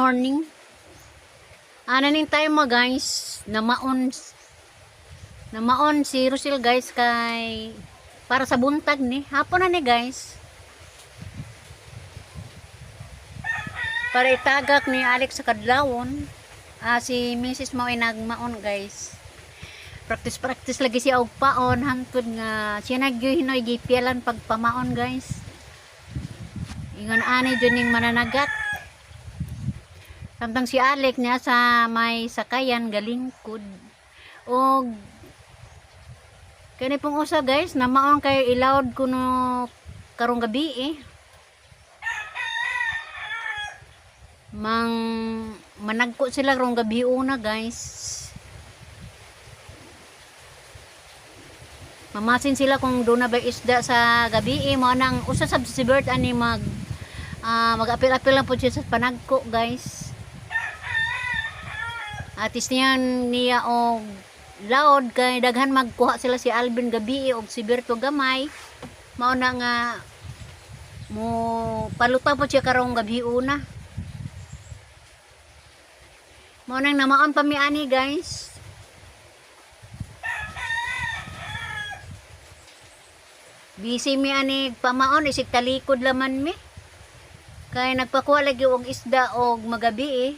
Morning. Ana ning time mo, guys, namaon si Rochelle, guys, kay para sa buntag ni hapon na ni, guys. Para itagak ni Alex sa kadlawon. Ah, si Mrs. mo ay nagmaon, guys. Practice practice lagi siya og paon hangtod nga siya nagyoy hinoy gipialan pagpamaon, guys. Ingon ani jud ning mananagat. Samtang si Alec niya sa may sakayan galingkod. Og kani pong usa, guys, namaon kay ilawod kuno karong gabi eh. Mang managko sila karong gabi una, guys. Mamasin sila kung doon na ba isda sa gabi eh. Mao nang usa sa si Bert ani mag-apil-apil lang po siya sa panagko, guys. Atis niyan niya og laod kay daghan magkuha sila si Alvin gabi og si Berto gamay. Mao na nga mo paluta po siya karong gabi una. Mao nang namaon pa mi ani, guys. Busy mi ani pamaon isig talikod laman mi. Kay nagpakuha lagi og isda og magabi eh.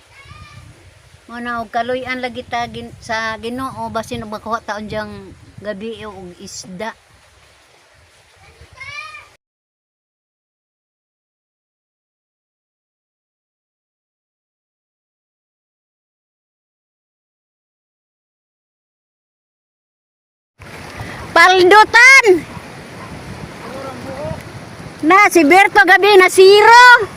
Mao na og kaluy-an lagi ta sa Ginoo basin og makuha taon diyang gabi eh, og isda. Paldutan! Na, si Berto gabi na zero.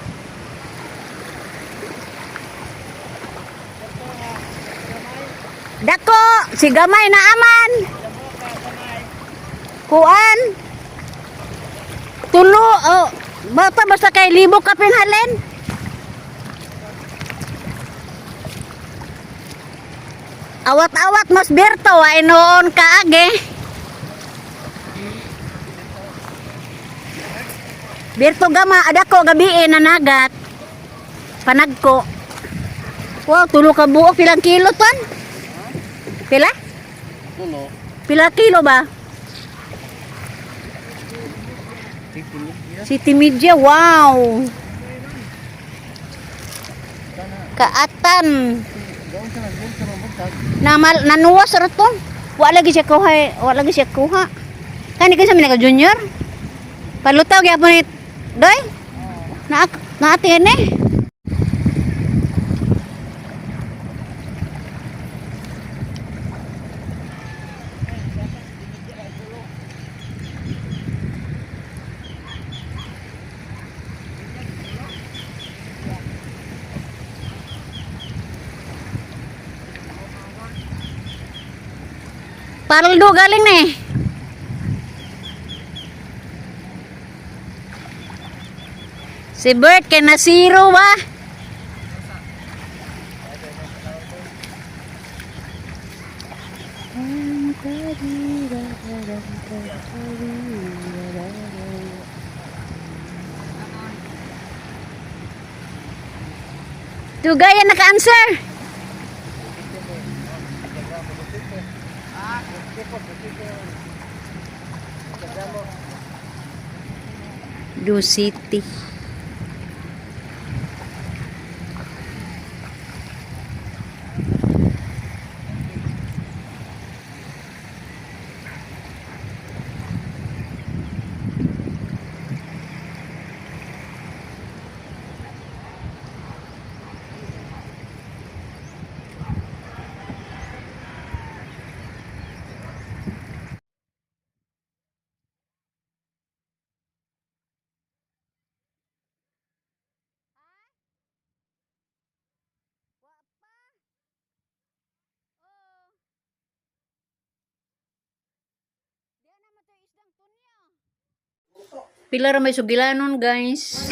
Dako, si gamay na aman. Kuan. Tulo, oh, bata basta kay libo ka pinhalin. Awat-awat mas Berto, ay noon kaage. Berto gama, ada ko gabi eh, nanagat. Panagko. Wow, tulo ka buok, pilang kilo ton? Pila? Tulo. Pila kilo ba? City Media, wow. Kaatan. Namal nanuwas ra to. Wa lagi siya kuha, wa lagi siya kuha. Kani kasi mi junior. Palutaw gyapon ni Doy. Na naati eh. Paldo galing ni. Si Bert kay nasiro ba? Tugaya naka-answer. Du City. Pila ra may sugilanon, guys.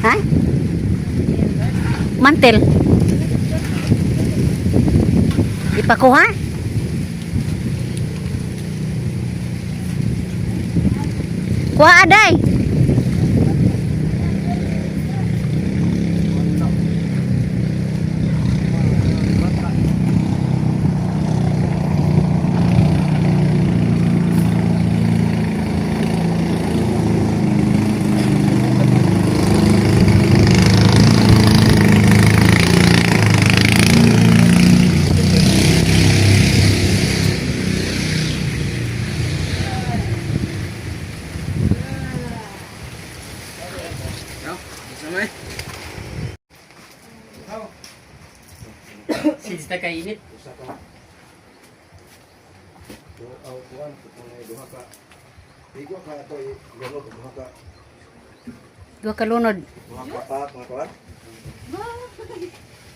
Ha? Mantel. Ipakuha? Kuha aday. Since na kainit. Usa ka. Aw kuan kung duha ka. Igo ka ato gano duha ka. Duha ka lunod. Duha ka pa mga kuan.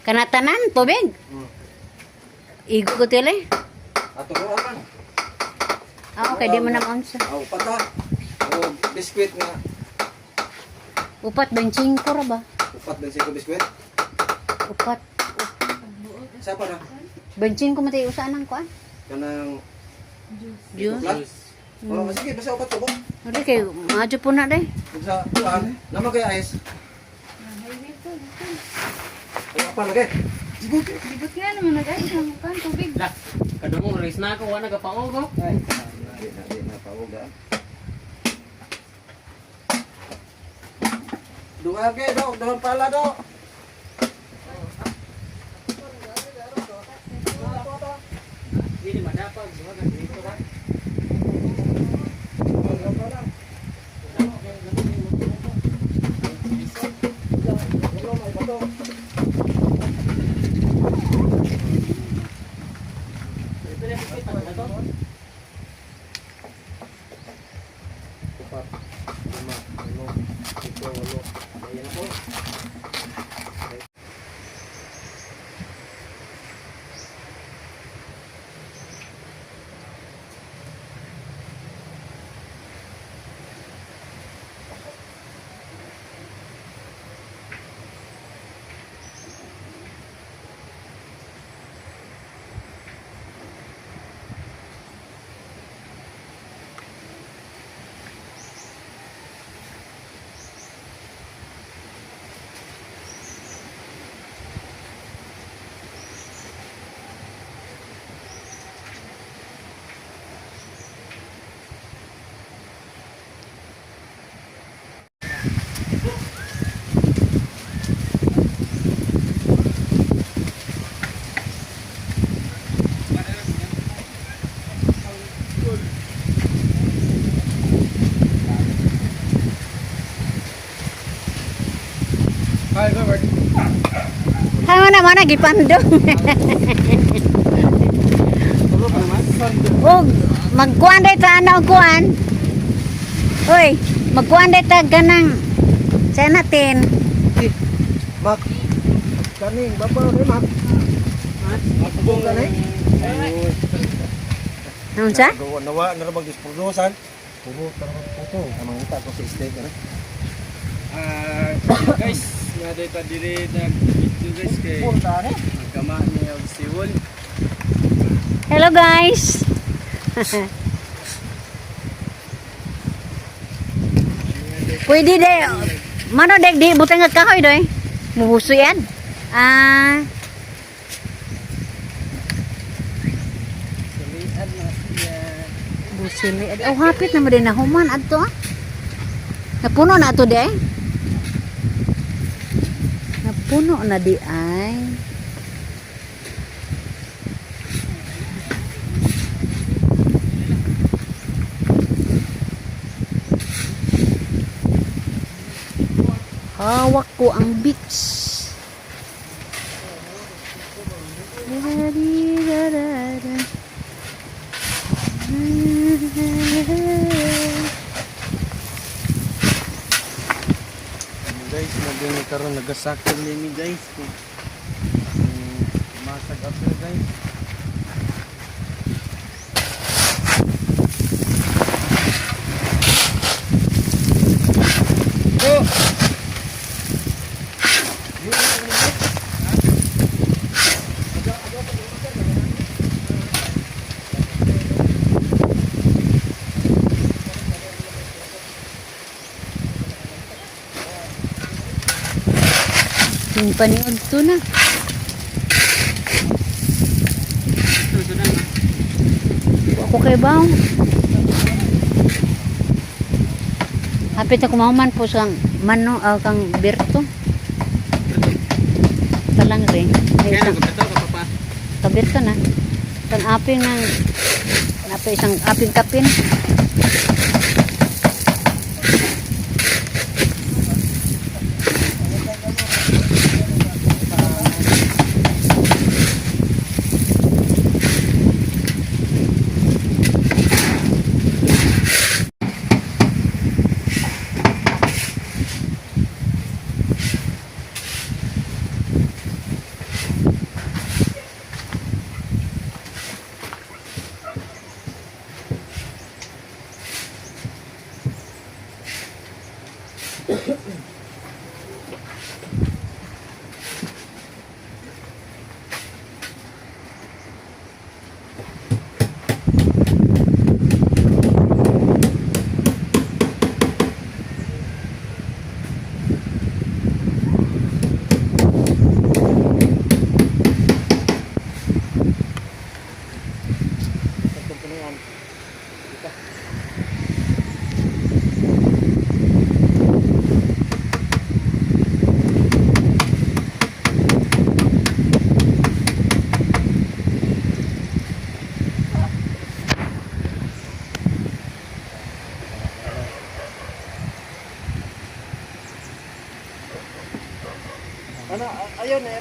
Kanatanan, tubig. Igo ko tili. Ato ko man. Ah, okay, di mo na maunsa. Aw pata. O biskwit nga Upat, 25 ra ba? upat din ko biskwit. Upat. Sa pa na 25 matay usaan ang kuan. kanang Juice. plat. Oh, sige basta upat tubo. Hindi kay madyo po na day. Ug sa kuan naman kay ice. Ay pa lagi. Libot nga naman nag-ayos ng kan tubig. Lah, kadungong race na ako, wala nagapaog oh. Ay, di na pauga. Duha kay do, duha pala do. Dili madapag, duha ka dito ba? Ito na biskwit, ano to? Upat, lima, walo, pito, walo. Ayan ako. Hay mana mana gipandong. Og magkuan day ta ana og kuan. Oy, magkuan day ta ganang sa natin. Mak. Kaning babaw ni Mak. Makubong ka ni. Unsa? Gawa nawa na ra magdisprodusan. Puro tarong puto. Amang uta ko sa steak ano. Ah, guys, nga day ta diri nag video guys kay magkama niya og siwol. Hello guys. Pwede de. Mano dek di butang nga kahoy doy. Mubuso yan. Ah, Suliad na siya. busili. Oh, hapit na mo din na human adto ah. Napuno na ato de. Napuno na di ay. Hawak ko ang beach. Da-di-da-da-da. Guys, naging karon nagasakol ni guys. Masag up guys. Yung paniod to na. Ito na. Ako kay baw. Hapit ako mahuman po sa mano kang Berto. Talang rin. Ay, Kaya isang nagkato ka pa. kabirto na. Kang aping ng napa isang aping kapin. Ano, ayun eh.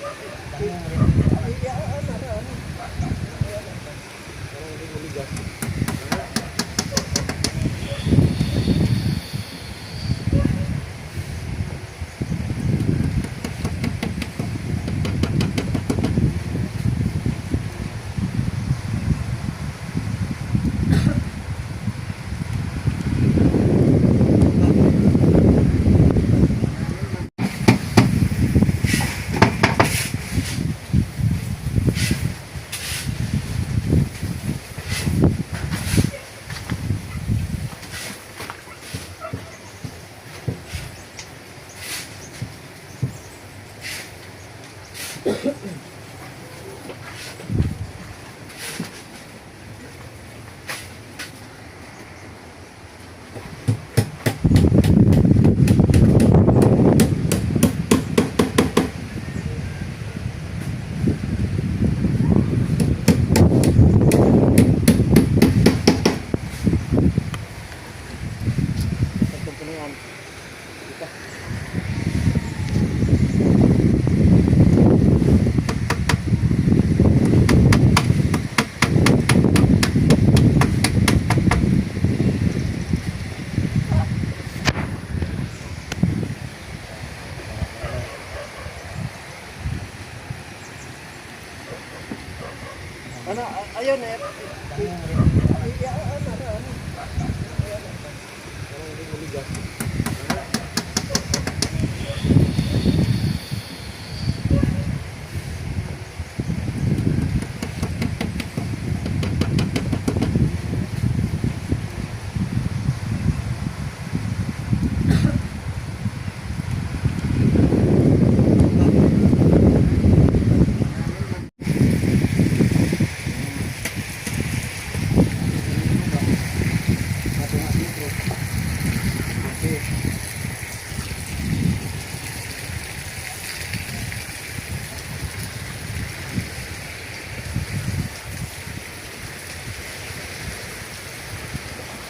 Ano, ayun eh.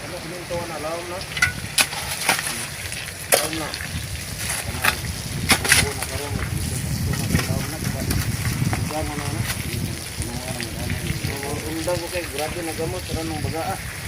Ano, kuminto na, lawom na. Lawom na. Kanang, bubo na karon, lawom na, diba? Diba na na na? Undang ko kay grabe na gamot, pero nung baga ah.